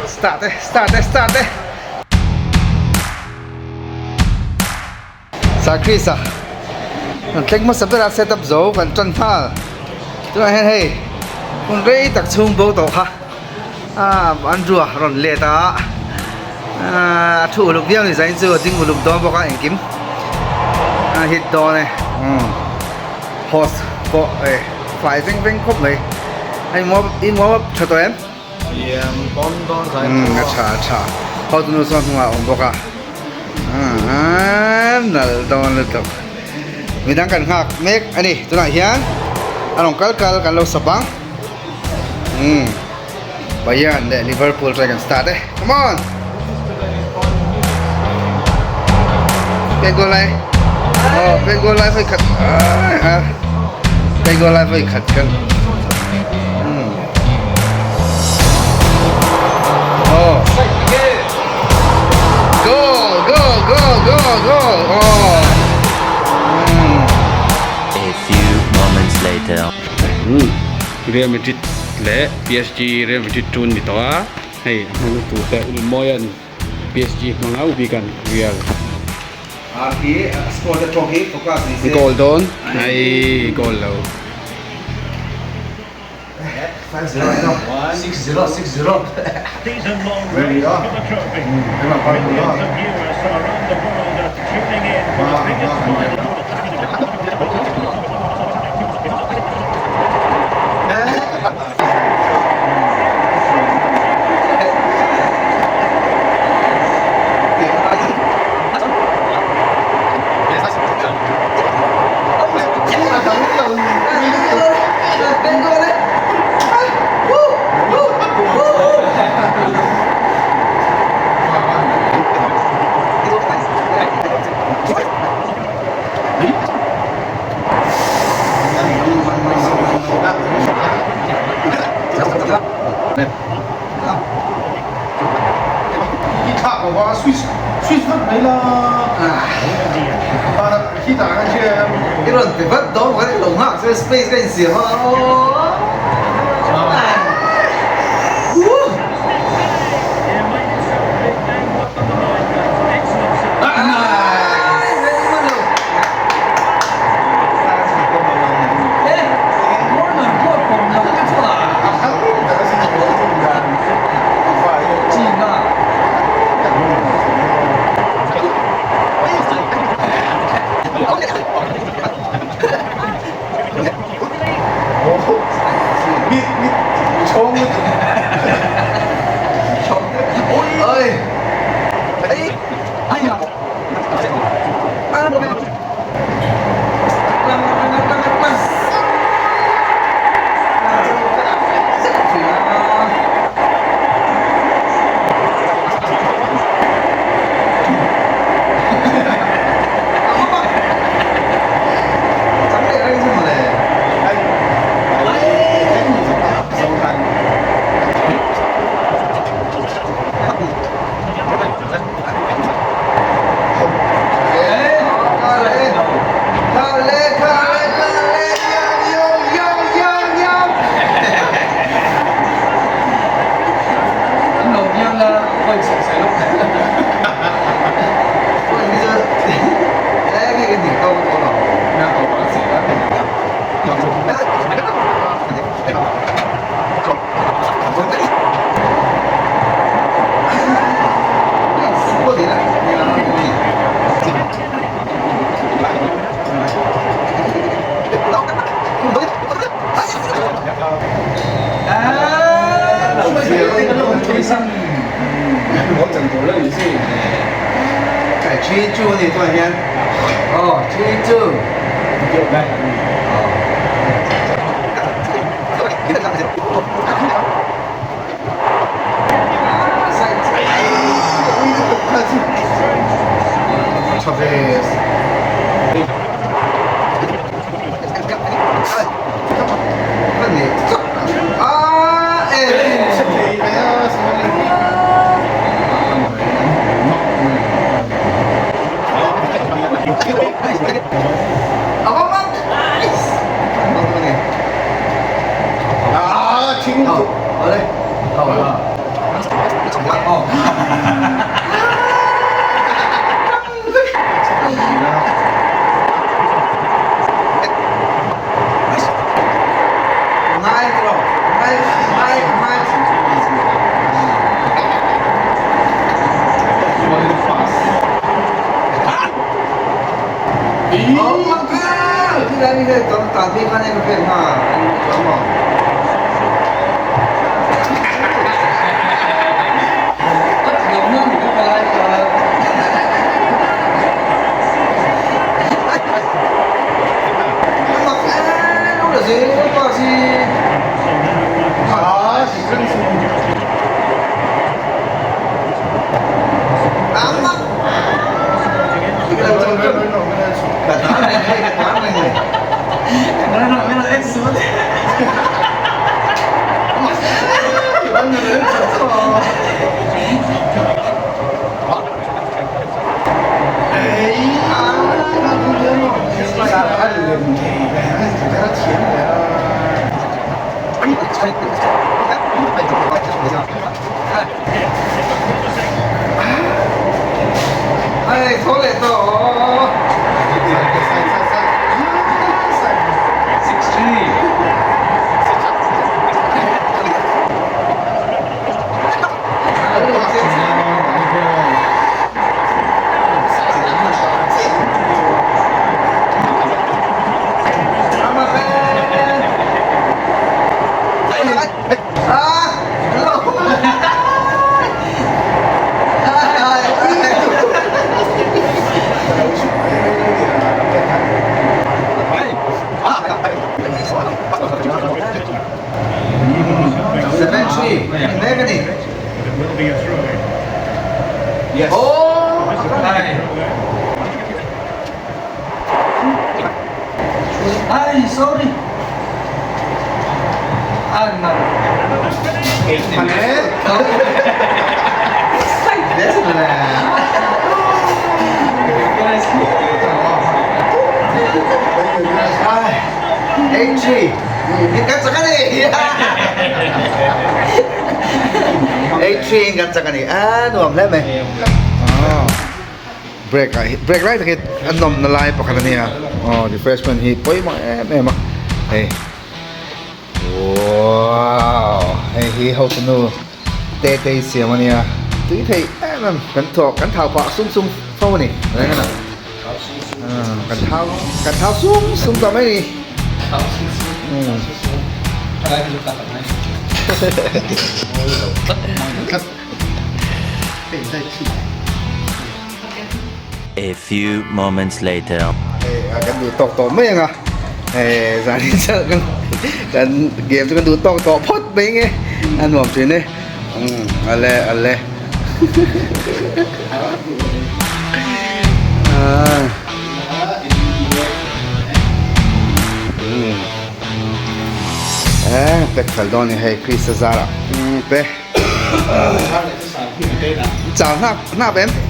Start e, start e, start e. Sir Chris a kan thleng hmasa ber a set up zo kan tan nghal tunah hian hei hun rei tak chhung bo tawh kha ah Andrew a rawn let a ah a thu uluk viau ni zain chu a ding uluk dawn bawk a engkim a hit dawn e umm host pawh e fai veng veng khawp mai a in warm in warm up tha tawh em? Umm a tha a tha hotunu chuan hnungah a awm bawk a. Nal dawn lutuk midang kan nghak mek a ni tunah hian a rawn kal kal kan lo sawp ang umm Bayern leh Liverpool try kan start e come on pen goal lai oh pen goal lai voi khat pen goal lai voi khat kan umm oh Go go go go go oh. Mm. A few moments later. Real Madrid leh PSG Real Madrid tun ni tawh a hei a hmang tu te Ulmoyan PSG hmang au bik an Real goal dawn hei goal lo. I thlak lo va switch switch vat mai la khi tah khan hria em I rawn ti vat dawn kan lo nghak chu space ka insiam a Break ah break lai tak hi a nawmna lai pakhat a nia aw refreshment hi pawimawh em em a hei wow hei hi hotu nu te te siam a nia tui thei em em kan thawk kan thau phah sum sum fo a ni reng a na kan thau kan thau sum sum tawh mai a ni A few moments later. Kan duh tawk tawh mai anga hei zanin chu kan kan game chu kan duh tawk tawh phawt mai nge a nuam thin e umm ale ale eh pek fel dawn ni hei Krista zara pe. Chau hnap hnap em?